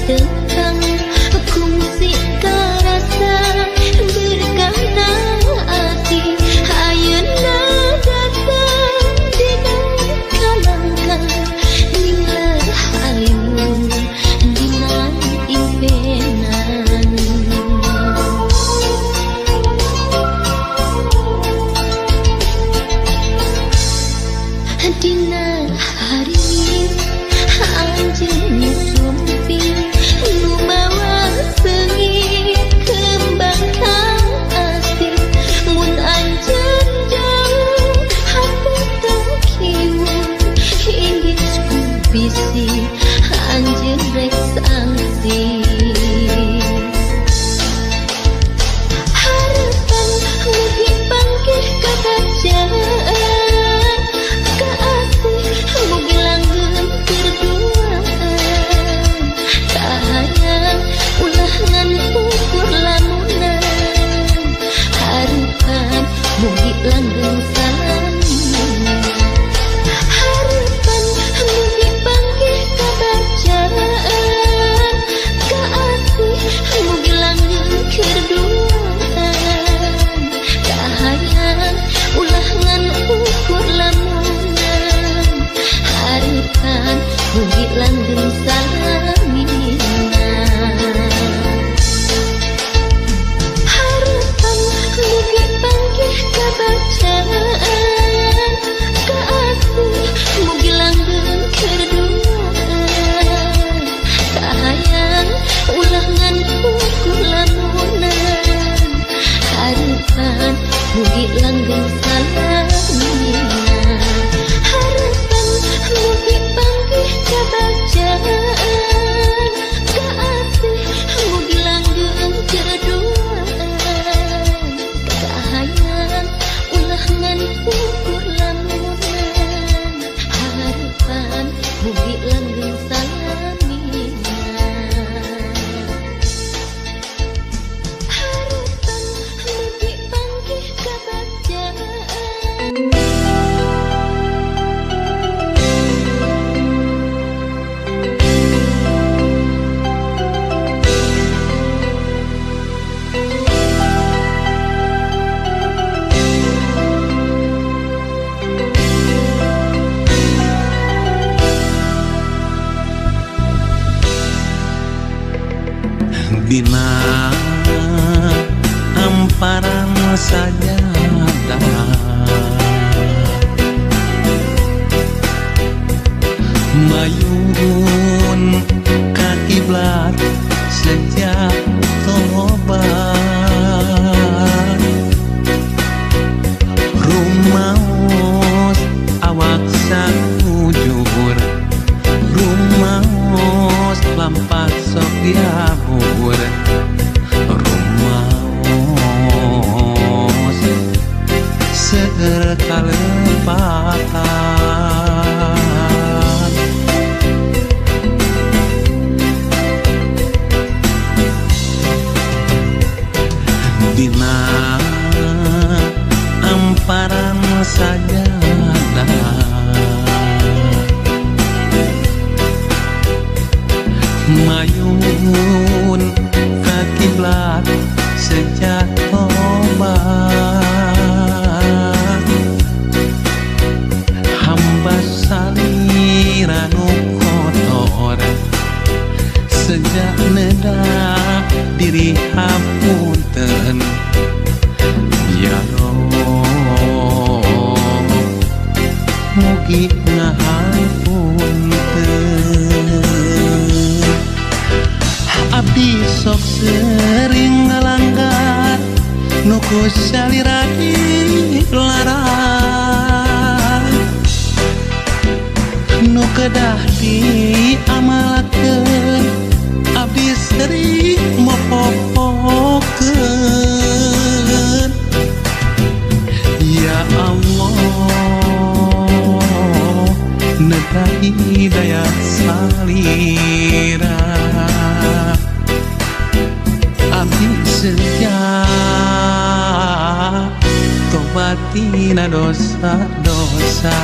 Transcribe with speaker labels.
Speaker 1: tepang kungsi karasa berkahna ati ayeuna datang dina kalangkah ninglar hayung dina impenan. Dina hari anjeun sumping nu mawa seungit kembang kasih mun anjeun jauh hate teu kiwung inggis ku bisi anjeun rek sangsi. Harapan mugi panggih kabacaan mugi langgeng berduaan kahayang ulah ngan ukur lamunan harapan mugi langgeng salamina. Harapan mugi panggih kabacaan kaasih mugi langgeng kerduaan kahayang ulah ngan ukur lamunan harapan mugi langgeng salamina. Harapan mugi panggih kabacaan kaasih mugi langgeng kerduaan kahayang ulah ngan ukur lamunan harapan mugi langgeng salamina. Harapan mugi panggih kabacaan kaasih mugi langgeng kerduaan kahayang ulah ngan ukur lamunan harapan mugi langgeng salamina. Harapan mugi panggih kabacaan.
Speaker 2: Dina hamparan sajadah mayun ka kiblat sejak tobat rumaos awak sakujur rumaos lampah sok diabur rumaos seueur kalepatan. Dina amparan sajadah mayun ka kiblat sejak tobat hamba salira nu kotor sejak nedak diri hapunten ya Allah mugi ngahapunten. Abdi sok sering ngalanggar nu ku salira dilarang nu kedah diamalkeun abdi sering mopopokeun. Ya Allah neda hidayah salira abdi sejak tobat tina dosa-dosa.